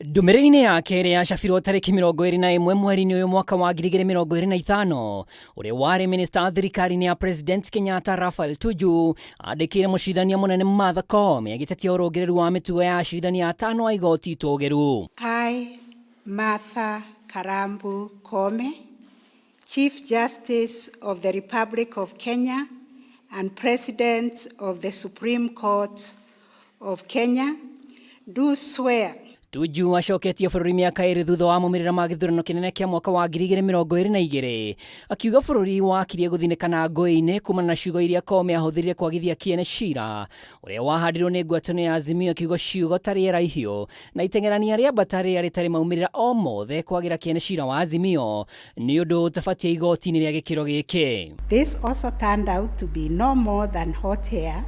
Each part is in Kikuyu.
Ndũmĩrĩri-inĩ yake ĩrĩa yacabirwo tarĩki 21 mweri-inĩ ũyũ mwaka wa 2025, ũrĩa warĩ minista thirikari-inĩ ya President Kenyatta Raphael Tuju andĩkĩire mũcirithania mũnene Martha Koome agĩtetia ũrũngĩrĩru wa mĩtugo ya acirithania atano a igoti itũgĩru. I, Martha Karambu Koome, Chief Justice of the Republic of Kenya and President of the Supreme Court of Kenya, do swear. Tuju acoketie bũrũri mĩaka 2 thutha wa maumĩrĩra ma gĩthurano kĩnene kĩa mwaka wa 2022, akiuga bũrũri wakirie gũthinĩkana ngũĩ-inĩ kumana na ciugo iria Koome ahũthĩrire kwagithia kĩene cira ũrĩa wahandirwo nĩ ngwatanĩro ya Azimio, akiuga ciugo ta rĩera ihiũ na iteng'erania rĩa mbata rĩrĩa rĩtarĩ maumĩrĩra o mothe kwagĩra kĩene cira wa Azimio nĩ ũndũ ũtabatie igoti-inĩ rĩa gĩkĩro gĩkĩ. This also turned out to be no more than hot air,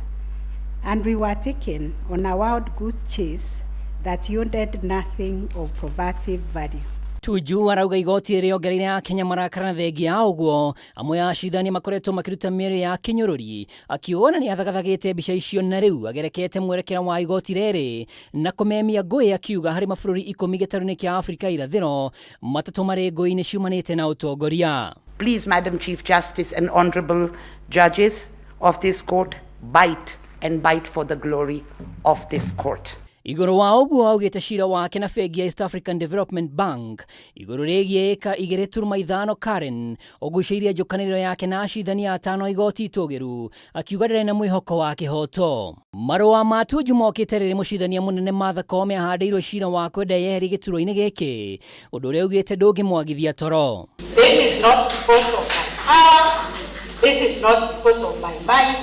and we were taken on a wild goose chase that yielded nothing of probative value. Tuju arauga igoti rĩongereire Akenya marakara na thengia ya ũguo amwe a acirithania makoretwo makĩruta mĩario ya kĩnyũrũri, akiuga ona nĩ athagathagĩte mbica icio na rĩu agerekete mwerekera wa igoti rĩrĩ na kũmemia ngũĩ, akiuga harĩ mabũrũri 10 gĩtarũ-inĩ kĩa Afrika irathĩro, matatũ marĩ ngũĩ-inĩ ciumanĩte na ũtongoria. Please, Madam Chief Justice and honorable judges of this court, bite and bite for the glory of this court. Igũrũ wa ũguo augĩte cira wake na bengi ya East African Development Bank igũrũ rĩgiĩ ĩka 2.5 Karen ũgucĩirie njũkanĩrĩro yake na acirithania atano a igoti itũgĩru, akiuga ndarĩ na mwĩhoko wa kĩhoto. Marũa ma Tuju mokĩte rĩrĩ mũcirithania mũnene Martha Koome ahandĩirwo cira wa kwenda eyeherie gĩturwa-inĩ gĩkĩ, ũndũ ũrĩa augĩte ndũngĩmwagithia toro. This is not because of my power, this is not because of my might,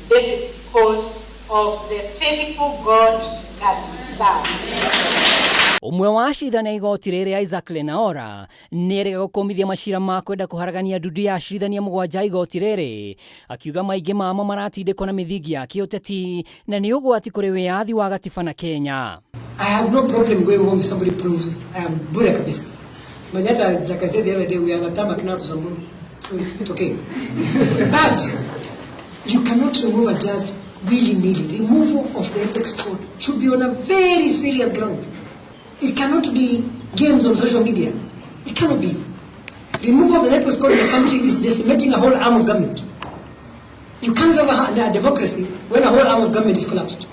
this is because of the faithful God that we serve. Ũmwe wa acirithania igoti rĩrĩ Isaac Lenaora nĩ erĩga gũkũmithia macira ma kwenda kũharagania ndundu ya acirithania 7 a igoti rĩrĩ, akiuga maingĩ mamo maratindĩkwo na mĩthingi ya kĩũteti na nĩ ũgwati kũrĩ wĩyathi wa gatiba na Kenya. I have no problem going home if somebody proves I am bure kabisa. Manyatta, like I said the other day, we are on a tarmac now to Samburu, so it's okay. But you cannot remove a judge willy-nilly. Removal of the apex court should be on a very serious ground. It cannot be games on social media. It cannot be. Removal of the apex court in the country is decimating a whole arm of government. You can't have a democracy when a whole arm of government is collapsed.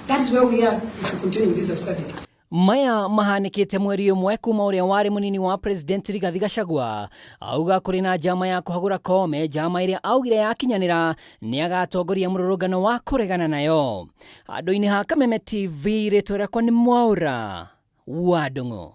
That is where we are if we continue with this absurdity. Maya mahanĩkĩte mweri ũmwe kuma ũrĩa warĩ mũnini wa President Rigathi Gachagua auga kũrĩ na njama ya kũhagũra Koome, njama ĩrĩa augire yakinyanĩra nĩ agatongoria mũrũrũngano wa kũregana nayo. Handũ-inĩ ha Kameme TV, rĩtwa rĩakwa nĩ Mwaũra wa Ndung'u.